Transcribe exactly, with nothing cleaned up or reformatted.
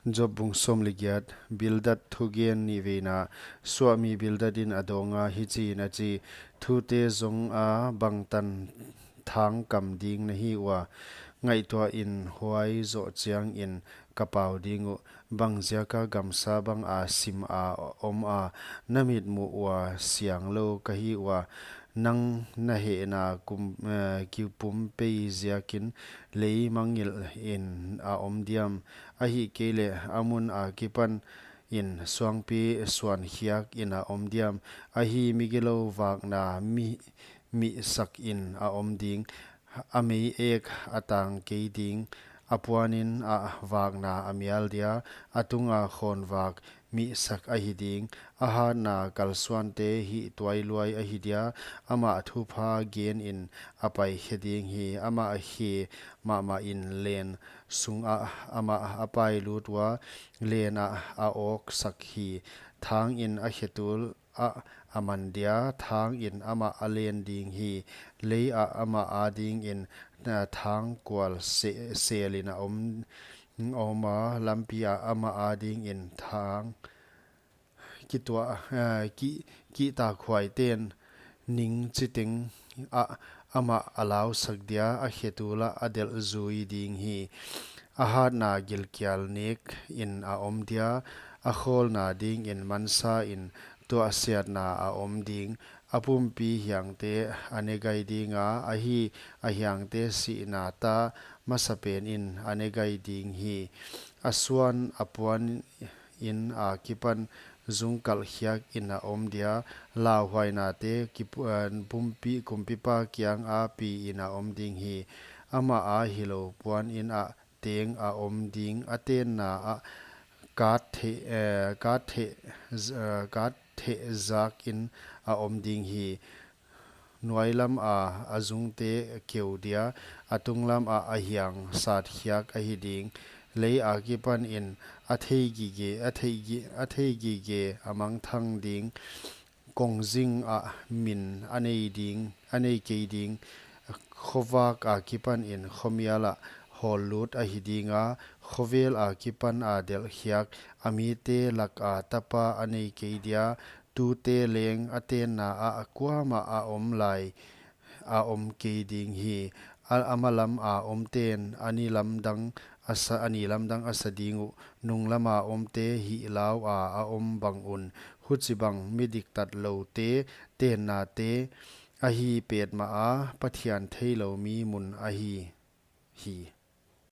Job bung sawm leh giat. Bildad thugen nihveina. Suahmi Bildad in a dawnga hichiin a chi: Thute zonga bangtan thang kam ding na hi ua? Ngaihtuahin, huai zoh chiangin ka pau ding uh. Bangziaka gamsa banga sima om a, na mit muh ua siang lou ka hi ua? Nang na hehna kum, eh, kipumpei ziakin lei mangngilhin a om diam? Ahihkeileh a mun akipanin suangpi suan khiakin a om diam? Ahi, migilou vakna mi, mihsakin a om ding. A mei ek a tang kei ding. A puanin a vakna a mial dia, a tunga khawnvak mihsak ahi ding. A hatna kalsuante hihtuailuai ahi dia, amah thupha genin a paikhe ding hi. Amah khe mahmahin len sungah amah a pailut ua, lenah a awksak hi. Thangin a khetul ah a man dia, thangin amah a len ding hi. Leiah amah adingin, eh, thang kual se-, selin a om, om a, lampi ah amah adingin thang kituah, eh, ki-, kihtakhuaiten ning chiteng ah amah a lausak dia, a khetul ah a delh zui ding hi. A hatna gilkial nekin a om dia, a khawlna dingin mansain tuahsiatna a om ding. A pumpi hiangte a ne gai dinga, ahi, a hiangte sihna ta masapenin a ne gai ding hi. A suan a puanin akipan zungkal khiakin a om dia, lauhuainate kipu-, eh, pumpi, kumpipa kianga piin a om ding hi. Amah a hilou puanin a teng a om ding. A tenna ah kat theh, eh, kat theh z-, eh, kat theh zakin a om ding hi. Nuailam a a zungte keu dia, a tunglam ah a hiang sat khiak ahi ding. Lei akipanin a thei gige, a thei gi-, a thei gige a mangthang ding. Kongzing ah min a nei ding, a nei kei ding. Khovak akipanin khomial ah hawllut ahi dinga, khovel akipana delh khiak. A mite laka tapa a nei kei dia, tute leng a tenna ah kuamah a om lai a om kei ding hi. A, a malam a omten a nilamdang a sa, a nilamdang a sa ding uh. Nunglama omte hih laua a om bang un, huchibang mi diktatloute tennate ahi petmah a, Pathian theilou mi mun ahi hi.